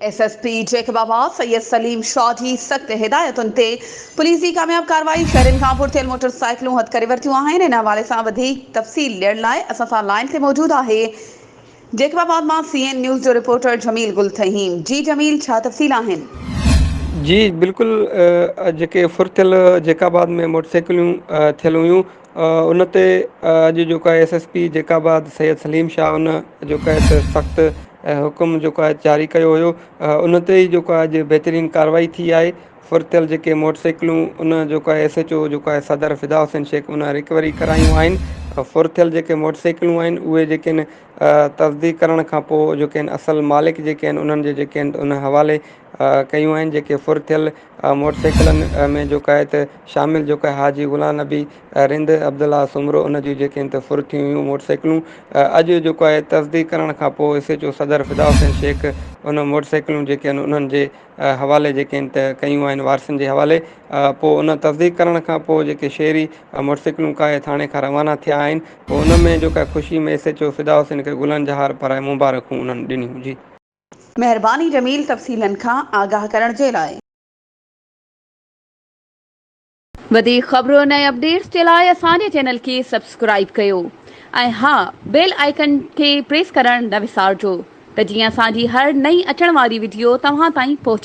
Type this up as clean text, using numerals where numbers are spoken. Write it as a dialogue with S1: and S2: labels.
S1: S S P Jacobabad Syed Saleem Shah جي سخت هدايتن تي پوليس جي ڪامياب ڪارروائي، شهرين کان ڦر ٿيل موٽر سائيڪلون هٿ ڪري ورتيون آهن، ان حوالي سان وڌيڪ تفصيل ڏيڻ لاء اسان سان لائين تي موجود آهي جيڪب آباد مان سي اين نيوز جو رپورٽر جميل گل ٿهيم، جي جميل ڇا تفصيل آهن؟
S2: جي بلڪل جيڪي ڦر ٿيل جيڪب آباد ۾ موٽر سائيڪلون ٿيل هيون ان تي اڄ جيڪو آهي S S P Jacobabad Syed Saleem Shah ان جيڪو آهي ته سخت حڪم جيڪو آهي جاري ڪيو هيو ان تي ئي جيڪو آهي اڄ بهترين ڪارروائي ٿي آهي ڦر ٿيل جيڪي موٽر سائيڪلون ان جيڪو آهي ايس ايڇ او جيڪو آهي صدر فدا حسين شيخ ان رڪوري ڪرايون آهن ڦر ٿيل جيڪي موٽر سائيڪلون آهن اهي جيڪي آهن تصديق ڪرڻ کان پوء جيڪي آهن اصل مالڪ جيڪي آهن انهن جي جيڪي آهن ان حوالي ڪيون آهن جيڪي ڦر ٿيل موٽر سائيڪلن ۾ جيڪو آهي ته شامل جيڪو آهي حاجي غلام نبي رند عبدالله سومرو ان جون جيڪي آهن ته ڦر ٿيون هيون موٽر سائيڪلون اڄ جيڪو آهي تصديق ڪرڻ کان پوء ايس ايڇ او صدر فدا حسين شيخ ان موٽر سائيڪلون جيڪي آهن انهن جي حوالي جيڪي آهن ته ڪيون آهن وارثن جي حوالي پوء ان تصديق ڪرڻ کان پوء جيڪي شهري موٽر سائيڪلون ڪاهي ٿاڻي کان روانا ٿيا آهن پوء ان ۾ جيڪا خوشي ۾ S H O Fida Hussain کي گلن جا هار پارائي مبارڪون انهن ڏنيون جي.
S1: مهرباني جميل تفصيلن کان آگاهه ڪرڻ جي لاء. وڌيڪ خبرن ۽ اپڊيٽس جي لاء اسان جي چينل کي سبسڪرائيب ڪيو ۽ ها بيل آئيڪن کي پريس ڪرڻ نه وسارجو ته جيئن اسان جي هر نئين اچڻ واري وڊيو توهان تائين پهچي.